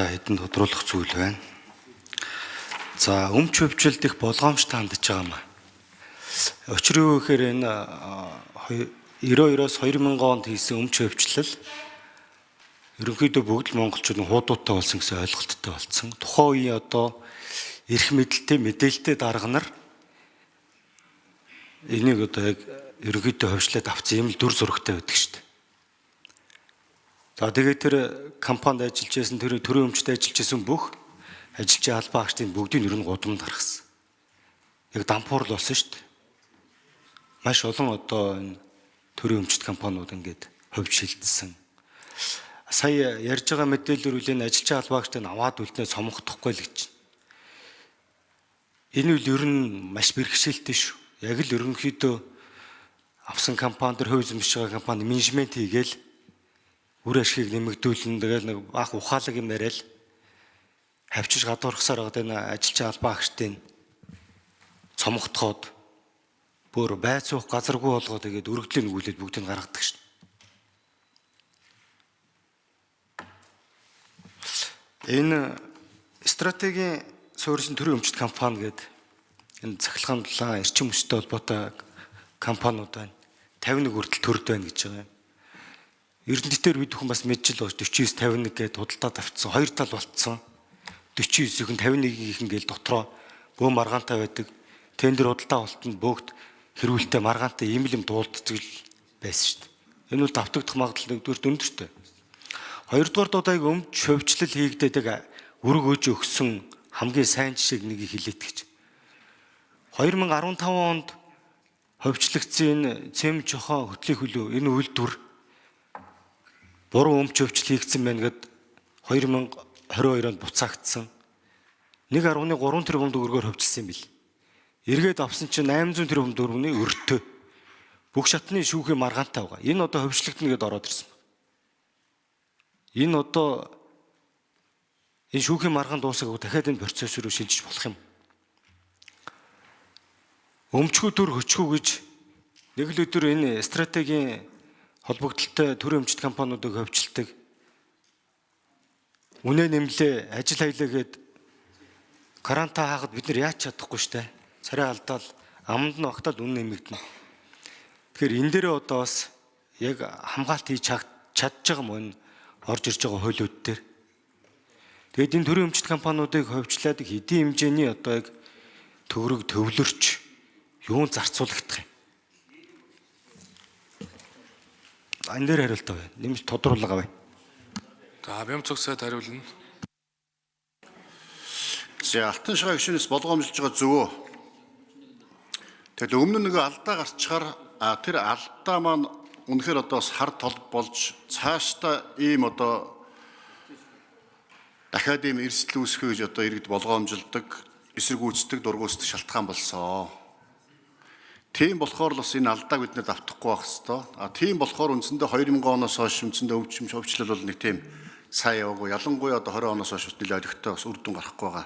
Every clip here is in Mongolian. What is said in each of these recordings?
За, хэдэн тодруулах зүйл байна. За, өмч хөвчлөлд их болгоомжтой хандж байгаа юм аа. Учир юу гэхээр энэ 92-оос 2000 онд хийсэн өмч хөвчлөл ерөнхийдөө бүгд л монголчууд нь хуудуутай болсон гэсэн ойлголттой болсон. Тухайн үеийн одоо эрх мэдэлтэй мэдээлэлтэй дарга нар энийг одоо яг ерөнхийдөө хөвчлээд авсан юм л дүр зурагтай байдаг шүү дээ. За, тэгээд тэр компанид ажиллаж байсан, тэр төрийн өмчт ажиллаж байсан бүх ажилчийн албан агчдын бүгдийг ер нь гудамд гаргасан. Яг дампуур л болсон шүү дээ. Маш олон одоо энэ төрийн өмчт компаниуд ингээд хувь шилжсэн. Сая ярьж байгаа мэдээлэлээр үл энэ ажилчийн албан агчдыг аваад үлднэ сомгохдохгүй л гэж. Энэ үл ер нь маш бэрхшээлтэй шүү. Яг л ерөнхийдөө авсан компани дээр хувь эзэмшиж байгаа компани менежмент хийгээл үр ашгийг нэмэгдүүлэн, тэгэл нэг баах ухаалаг юм яриад хавчиж гадуурхасаар байгаа энэ ажилчийн албан агчдын цомготхоод бүр байцуух газаргүй болгоод тэгээд өргөдлийн нүгүүлээд бүгдийг гаргадаг шин. Энэ стратегийн суурьшин төрийн өмчт компани гэдэг энэ цахилгаан дулаан эрчим хүчтэй холбоотой компаниуд байна. 51 хүртэл төрд байна гэж байгаа юм. Эрдэнэтээр бид бүхэн бас мэджил болж 49 51 гээд худалдаад авцсан. Хоёр тал болцсон. 49-ийнх нь 51-ийнх гээл дотроо бөө маргаантай байдаг. Тендер худалдаа авалтанд бөөгд хэрүүлтэй маргаантай ийм л юм дуулддаг л байсан шүү дээ. Энэ бол давтагдах магадлал нэгдүгээр өндөртэй. Хоёрдугаар удааг өмч хөвчлөл хийгдээд өрөг өж өгсөн хамгийн сайн жишээг нэгийг хэлээд гэж. 2015 онд хөвчлөгдсөн энэ цэм чохоо хөтлийн хөлөө энэ үйлдвэр буруу өмч хөвчлөл хийгдсэн байна гэд 2022 онд буцаагдсан. 1.3 тэрбум төгрөгөөр хөвчлсөн юм бил. Эргээд авсан чинь 800 тэрбум төгрөгийн өртөө. Бүх шатны шүүхийн маргаантай байгаа. Энэ одоо хөвчлөгдөнө гэд ороод ирсэн. Энэ одоо энэ шүүхийн маргаан дуусаагүй дахиад энэ процесс руу шилжиж болох юм. Өмчгүү төр хөчгүү гэж нэг л өдөр энэ стратегийн холбогдлолтой төрийн өмчт компаниудыг хөвчлөлтөг. Үнэ нэмлээ, ажил хаялаа гээд каранта хаахад бид нар яаж чадахгүй штэ. Царай алдаал аманд нь огтол үнэ нэмэгдэнэ. Тэгэхээр энэ дээрээ одоо бас яг хамгаалт хийж чадж байгаа юм энэ орж ирж байгаа хуулиуд дээр. Тэгээд энэ төрийн өмчт компаниудыг ховчлаад хэдийн хэмжээний одоо яг төгрөг төвлөрч юун зарцуулагдах юм. Энэ дээр хариулт авъя. Нэмж тодруулга авъя. За, Бямцог сайд хариулна. За, Алтан шахаа гишүүнээс болгоомжилж байгаа зөвөө. Тэгэл өмнө нэг алдаа гарчхаар тэр алдаа маань үнэхээр одоо бас хар тол болж цаашдаа ийм одоо дахиад ийм эрсдэл үүсгэх гэж одоо иргэд болгоомжилдог, эсэргүүцдэг, дургуутдаг шалтгаан болсон. Тийм болохоор л бас энэ алдааг бид нэр давтахгүй байх хэвээр. А тийм болохоор үндсэндээ 2000 оноос хойш үндсэндээ өвчмж хөвчлөл бол нэг тийм сайн яваагүй. Ялангуяа одоо 20 оноос хойш нэлээд олигтой бас үр дүн гарахгүй байгаа.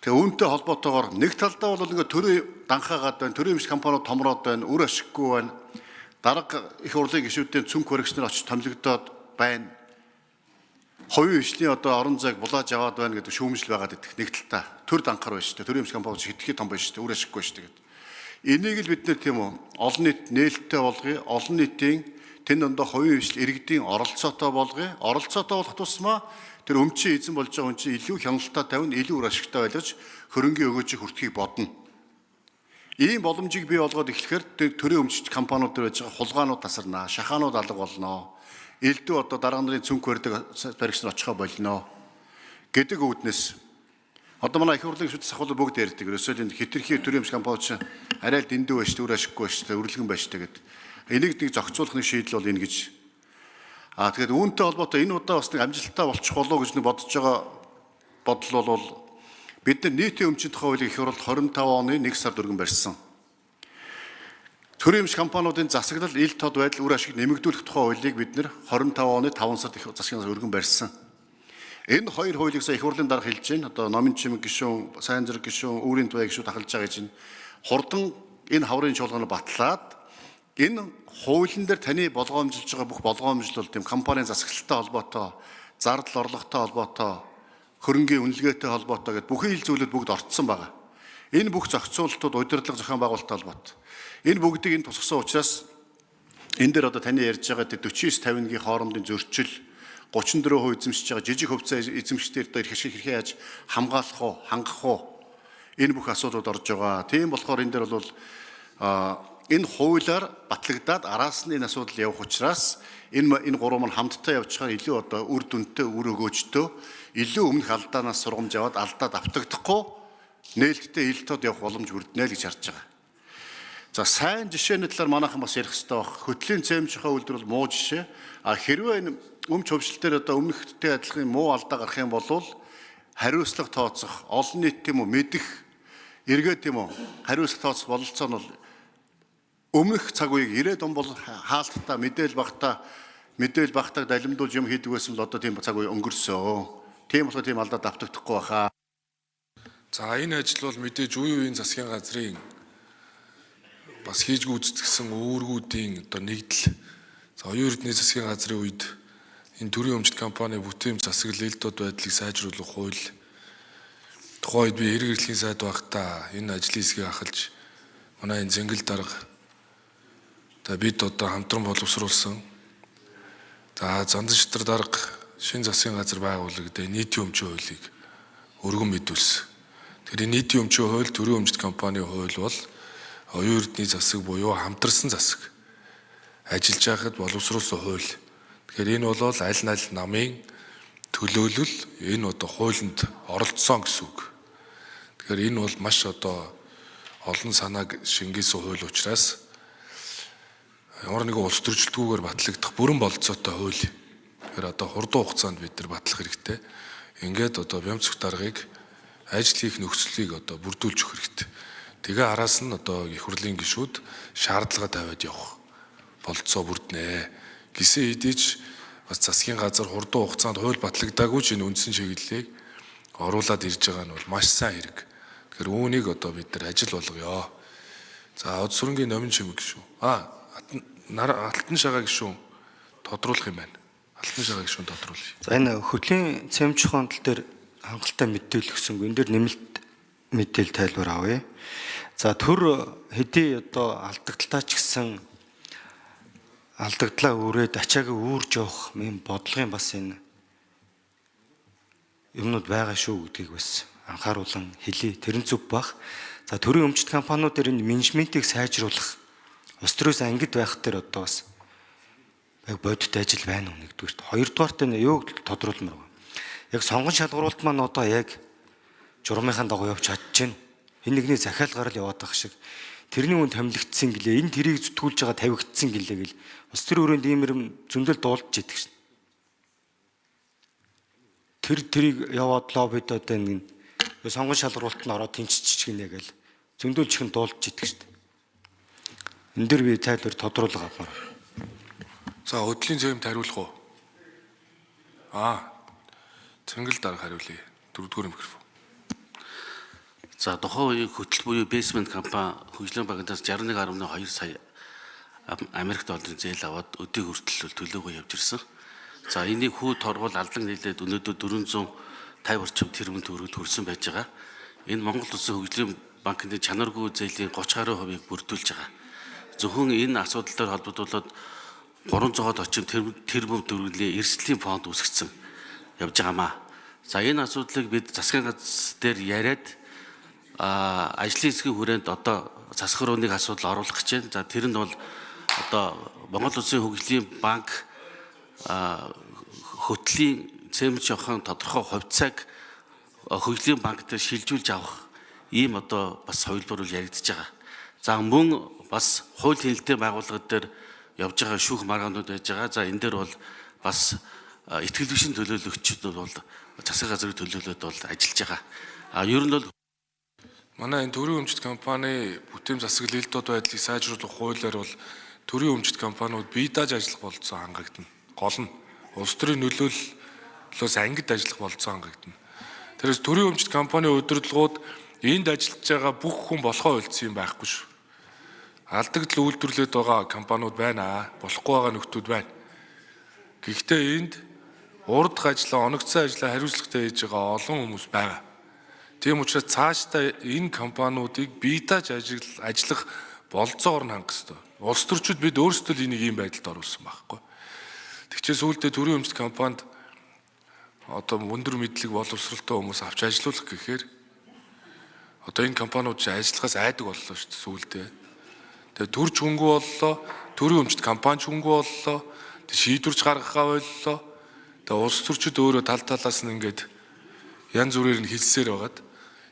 Тэгээ үүнтэй холбоотойгоор нэг талдаа бол ингээд төрийн данхаагаад байна, төрийн өмч компаниуд томроод байна, үр ашиггүй байна. Дарга их хурлын гишүүдийн цүнх баригчнаар очиж томилогдоод байна. Хувийн хвшлийн одоо орон зайг булааж аваад байна гэдэг шүүмжил байгаад идэх нэг талдаа. Төр данхар байна шүү дээ. Төрийн өмч компаниуд хитгэхий том байна шүү дээ. Үр ашиггүй шүү дээ гэдэг. Энийг л бид нэр тийм үү олон нийт нээлттэй болгоё, олон нийтийн тэн дондоо хувийн хвшил иргэдийн оролцоотой болгоё. Оролцоотой болох тусмаа тэр өмчийн эзэн болж байгаа хүн чинь илүү хяналттай тавина, илүү үр ашигтай байлгаж хөрөнгийн өгөөжийг хүртэхийг бодно. Ийм боломжийг бий болгоод эхлэхээр төрийн өмчт компаниуд дээр байж байгаа хулгайнууд тасарнаа, шахаанууд алга болно. Элдв одоо дарга нарын цүнх барьдаг баригч нар очихоо болно гэдэг үүднээс одоо манай их хурлын гишүүд сахуулаа бүгд ярьдаг. Ерөөсөө л энэ хитрхи төрийн өмч компани чинь арай л дэндүү байж, үр ашиггүй байж, өрлөгөн байж гэд. Энийг нэг зохицуулах нэг шийдэл бол энэ гэж. Аа тэгээд үүнтэй холбоотой энэ удаа бас нэг амжилттай болчих болоо гэж нэг бодож байгаа бодол бол бид нар нийтийн өмчийн тухай хуулийг их хурл 25 оны 1 сард өргөн барьсан. Төрийн өмч компаниудын засаглал, ил тод байдал, үр ашиг нэмэгдүүлэх тухай хуулийг бид нар 25 оны 5 сард их засгийн газар өргөн барьсан. Энэ хоёр хуулийг сая их хурлын дарга хэлж байна. Одоо номын чимэг гишүүн, сайн зэрэг гишүүн, үүрийн туяа гишүүд тахалж байгаа гэж байна. Хурдан энэ хаврын чуулганыг батлаад энэ хуулийн дээр таны болгоомжилж байгаа бүх болгоомжлол тийм компанийн засаглалтай холбоотой зардал орлоготой холбоотой, хөрөнгийн үнэлгээтэй холбоотой гэдээ бүхий ил зүйлүүд бүгд орцсон байгаа. Энэ бүх зохицуултууд удирдлага зохион байгуулалттай холбоотой. Энэ бүгдийг энэ тусгасан учраас энэ дээр одоо таны ярьж байгаа 49 51-ийн хоорондын зөрчил 34% эзэмшиж байгаа жижиг хувьцаа эзэмшигчдэр одоо эрх ашиг хэрхэн яаж хамгаалах уу, хангах уу? Энэ бүх асуудлууд орж байгаа. Тийм болохоор энэ дээр бол энэ хуулиар батлагдаад араас нь энэ асуудал явах учраас энэ гурван маань хамтдаа явчихаар илүү одоо үр дүнтэй, үр өгөөжтэй, илүү өмнөх алдаанаас сургамж аваад алдаад автагдахгүй нээлттэй ил тод явах боломж бүрднэ л гэж харж байгаа. За сайн жишээний талаар манайхан бас ярих хэрэгтэй байх. Хөтлийн цемжийнхаа үйлдвэр бол муу жишээ. А хэрвээ энэ өмч хөвшил дээр одоо өмнөхтэй адилхан муу алдаа гарах юм бол хариуцлага тооцох, олон нийт тийм үү мэдэх, эргээд тийм үү хариуцлага тооцох бололцоо нь бол өмнөх цаг үеийг 90-ад он бол хаалттай мэдээлэл багтаа далимдуулж юм хийдэг байсан бол одоо тийм цаг үе өнгөрсөө. Тийм болохоор тийм алдаа давтагдахгүй байхаа. За энэ ажил бол мэдээж үе үеийн засгийн газрын бас хийж гүйцэтгэсэн үүргүүдийн одоо нэгдэл. За оюун эрдэнэ засгийн газрын үед энэ төрийн өмчт компани бүтээмж засаглал ил тод байдлыг сайжруулах хууль тухайн үед би эрг эрхлэлийн сайд байхдаа энэ ажлын хэсгийг ахалж манай энэ зэнгэл дарга за бид одоо хамтран боловсруулсан. За Зандан шатар дарга шинэ засгийн газар байгуулагдаа нийтийн өмчийн хуулийг өргөн мэдүүлсэн. Тэр нийтийн өмчийн хууль, төрийн өмчт компани хууль бол оюун эрдэнийн засаг буюу хамтарсан засаг ажиллаж байхад боловсруулсан хууль. Тэгэхээр энэ бол аль нь аль намын төлөөлөл энэ одоо хуулинд оролцсон гэсэн үг. Тэгэхээр энэ бол маш одоо олон санааг шингээсэн хууль учраас ямар нэгэн улс төрчлөлгүйгээр батлагдах бүрэн бололцоотой хууль. Тэгэхээр одоо хурдан хугацаанд бид нар батлах хэрэгтэй. Ингээд одоо Бямцх даргаыг ажил хийх нөхцөлийг одоо бүрдүүлж өгөх хэрэгтэй. Тэгээ араас нь одоо их хурлын гишүүд шаардлага тавиад явах бололцоо бүрднэ. Гисэн хэдий ч бас засгийн газар хурдан хугацаанд хууль батлагдаагүй ч энэ үндсэн чиглэлийг оруулаад ирж байгаа нь бол маш сайн хэрэг. Тэгэхээр үүнийг одоо бид нар ажил болгоё. За од сүрэнгийн номин чимэг гişүү. Алтан шагаа гişүүн тодруулах юм байна. Алтан шагаа гişүүн тодруулъя. За энэ хөтлийн цемчхон тал дээр хангалттай мэдээлэл өгсөнгүй. Энэ дээр нэмэлт мэдээлэл тайлбар авъя. За төр хэдий одоо алдагдлаа ч гэсэн алдагдлаа үрээд ачаагаа үүрж явах юм бодлогын бас энэ юмнууд байгаа шүү гэдгийг бас анхааруулан хэлье. Тэр нь зөв бах. За төрийн өмчт компаниуд дээр энэ менежментийг сайжруулах улс төрөөс ангид байх дээр одоо бас яг бодит ажил байна уу нэгдүгээрт. Хоёрдугаарт энэ юуг тодруулмаар байна. Яг сонгон шалгаруулалт маань одоо яг журмынхаа дагуу явж чадчихэв. Энэ нэгний захиал гарал яваад байх шиг тэрний үн томилогдсон гэлээ. Энэ тэрийг зүтгүүлж байгаа тавигдсан гэлээ гэл. Улс төр өрөөнд ийм юм зөндөл дуулж идэг шин. Тэр тэрийг яваад лоббид одоо энэ сонгон шалгаруулалт нь ороод тэнцчих гинэ гэл зөндөл чихэн дуулж идэг шин. Энэ дэр би тайлбар тодруулга авмаар. За хөдлийн цемент хариулах уу? Цэнгэл дарга хариулъя. Дөрөвдүгээр микрофон. За тухайн үеийн хөтөл буюу basement компани хөгжлийн банкнаас 61.2 сая Америк долларын зээл аваад өдийг хүртэл төлөөгөө явж ирсэн. За энийг хүү торгуул алдан нийлээд өнөөдөр 450 орчим тэрбум төгрөгт хүрсэн байж байгаа. Энэ Монгол Улсын хөгжлийн банкны чанаргүй зээлийн 30 гаруй хувийг бүрдүүлж байгаа. Зөвхөн энэ асуудал дээр холбогдуулаад 300-аад орчим тэрбум төгрөгийн эрсдлийн фонд үүсгэсэн явж байгаамаа. За энэ асуудлыг бид засгийн газар дээр яриад ажлын хэсгийн хүрээнд одоо засах руу нэг асуудал оруулах гэж байна. За тэр нь бол одоо Монгол Улсын хөгжлийн банк хөтлийн цемент жохон тодорхой хувьцааг хөгжлийн банк дээр шилжүүлж авах ийм одоо бас хувилбар бол яригдж байгаа. За мөн бас хууль хяналтын байгууллага дээр явж байгаа шүүх маргаанууд байж байгаа. За энэ дээр бол бас итгэл бишин төлөөлөгчд бол засгийн газрын төлөөлөлд бол ажиллаж байгаа. А ер нь бол манай энэ төрийн өмчт компани бүтээмж засаглал ил тод байдлыг сайжруулах хуулиар бол төрийн өмчт компаниуд бие дааж ажиллах болцоо хангагдана. Гол нь улс төрийн нөлөөллөөс ангид ажиллах болцоо хангагдана. Тэрээс төрийн өмчт компани удирдлагууд энд ажиллаж байгаа бүх хүн болохоо үлдсэн юм байхгүй шүү. Алдагдал үйлдвэрлээд байгаа компаниуд байна. Болохгүй байгаа нөхдүүд байна. Гэхдээ энд Урдах ажлаа, оногцсон ажлаа хариуцлагатай хийж байгаа олон хүмүүс байгаа. Тийм учраас цаашдаа энэ компаниудыг бие дааж ажиллах болцоогоор нь хангах ёстой. Улс төрчид бид өөрсдөө л энийг ийм байдалд оруулсан байхгүй. Тэгчээ сүүлдээ төрийн өмчт компанид одоо өндөр мэдлэг боловсролтой хүмүүс авч ажилуулах гэхээр одоо энэ компаниуд чи ажиллахаас айдаг боллоо шүү дээ сүүлдээ. Тэгээ төрч хөнгөө боллоо, төрийн өмчт компани ч хөнгөө боллоо, тэг шийдвэрч гаргахаа боллоо. Тэгээ улс төрчид өөрөө тал талаас нь ингээд янз бүрээр нь хэлсээр байгаад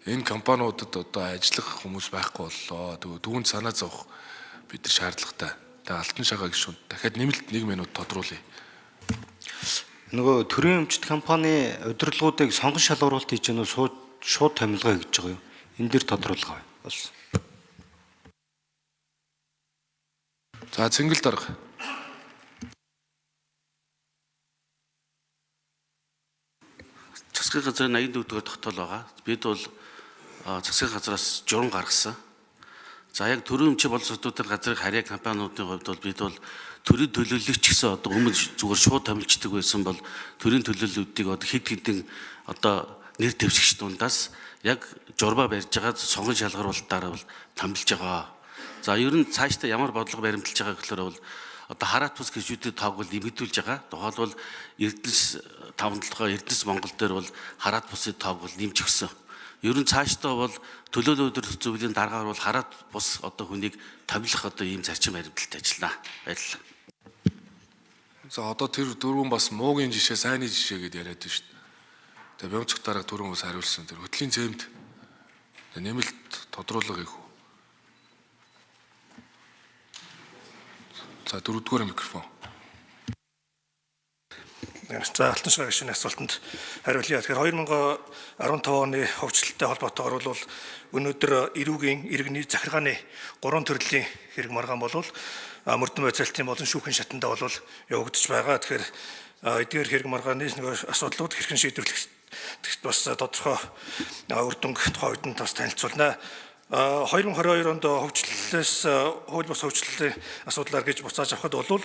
энэ компаниудад одоо ажиллах хүмүүс байхгүй боллоо. Тэгээ түүнд санаа зовох бид нар шаардлагатай. Тэгээ Алтан шагаа гишүүн дахиад нэмэлт 1 минут тодруулъя. Нөгөө төрийн өмчт компани удирдлагуудыг сонгон шалгаруулалт хийж гэнэ үү шууд томилгоо хийж байгаа юу? Энэ дэр тодруулга болсон. За цэнгэл дарга. Засгийн газрын 84 дугаар тогтоол байгаа. Бид бол засгийн газраас журам гаргасан. За яг төрийн өмчийн боловсролтын газрын харьяа компаниудын хувьд бол бид бол төрийн төлөөлөгч гэсэн одоо өмнө зүгээр шууд томилчдаг байсан бол төрийн төлөөллүүдийг одоо хэд хэдэн одоо нэр дэвшигч дундаас яг журмаа барьж байгаа сонгон шалгаруулалтаараа бол томилж байгаа. За ер нь цаашдаа ямар бодлого баримталж байгаа гэхээр бол одоо хараат бус гişүүдийн тоог бол нэмэгдүүлж байгаа. Тухайлбал Эрдэнэс таван толгой Эрдэнэс Монгол дээр бол хараат бусын тоог бол нэмж өгсөн. Ер нь цаашдаа бол төлөөлөл өдөр зөвлөлийн дараагаар бол хараат бус одоо хүнийг томилох одоо ийм зарчим баримталтай ажиллана. Баярлалаа. За одоо тэр дөрвөн бас муугийн жишээ, сайнны жишээ гэдээ яриад байна шүү дээ. Тэгээ бямцх дарга түрүүн бас хариулсан. Тэр хөтлийн цемент нэмэлт тодруулга хийх үү? За дөрөвдүгээр микрофон. За Алтан шгаа гишүүний асуултанд хариулъя. Тэгэхээр 2015 оны хөгжилтэй холбоотойгоор бол өнөөдөр эрүүгийн иргэний захиргааны гурван төрлийн хэрэг маргаан бол мөрдөн байцаалтын болон шүүхийн шатандаа бол явагдаж байгаа. Тэгэхээр эдгээр хэрэг маргааны нөгөө асуудлууд хэрхэн шийдвэрлэх бас тодорхой үр дүнг тухайн үед нь бас танилцуулна. 2022 онд хөгжлөлөөс хууль бус хөгжлөлийн асуудлаар гэж буцааж авахад бол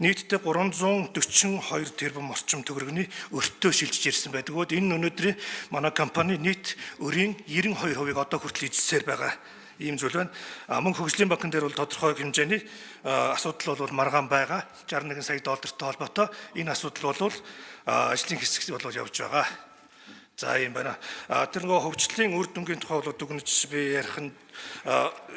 нийтдээ 342 тэрбум орчим төгрөгний өртөө шилжиж ирсэн байдаг. Энэ өнөөдрийн манай компани нийт өрийн 92%-ыг одоо хүртэл эзэлсээр байгаа ийм зүйл байна. Мөн хөгжлийн банкн дээр бол тодорхой хэмжээний асуудал бол маргаан байгаа. 61 сая доллартай холбоотой энэ асуудал бол ажлын хэсэг бол явж байгаа. За ийм байна. Тэр нөгөө хөгжлийн үр дүнгийн тухай бол дүгнэж би ярих нь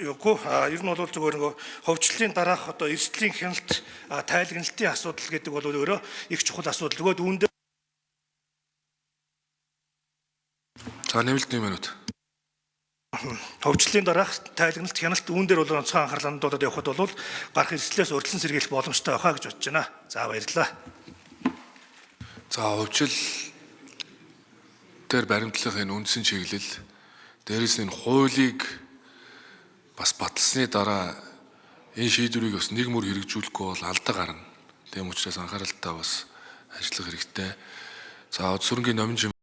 юугүй. Ер нь бол зүгээр нөгөө хөгжлийн дараах одоо эрсдлийн хяналт, тайлгналтын асуудал гэдэг бол өөрөө их чухал асуудал. Нөгөөд үүн дээр За нэмэлт 1 минут. Хөгжлийн дараах тайлгналт хяналт үүн дээр бол онцгой анхаарал хандуулаад явхад бол гарах эрсдлээс урьдчилан сэргийлэх боломжтой байхаа гэж бодож байна. За баярлалаа. За хувьчил дээр баримтлах энэ үндсэн чиглэл дээрэс нь энэ хуулийг бас баталсны дараа энэ шийдвэрийг бас нэг мөр хэрэгжүүлэхгүй бол алдаа гарна. Тийм учраас анхааралтай бас ажиллах хэрэгтэй. За Од сүрэнгийн номин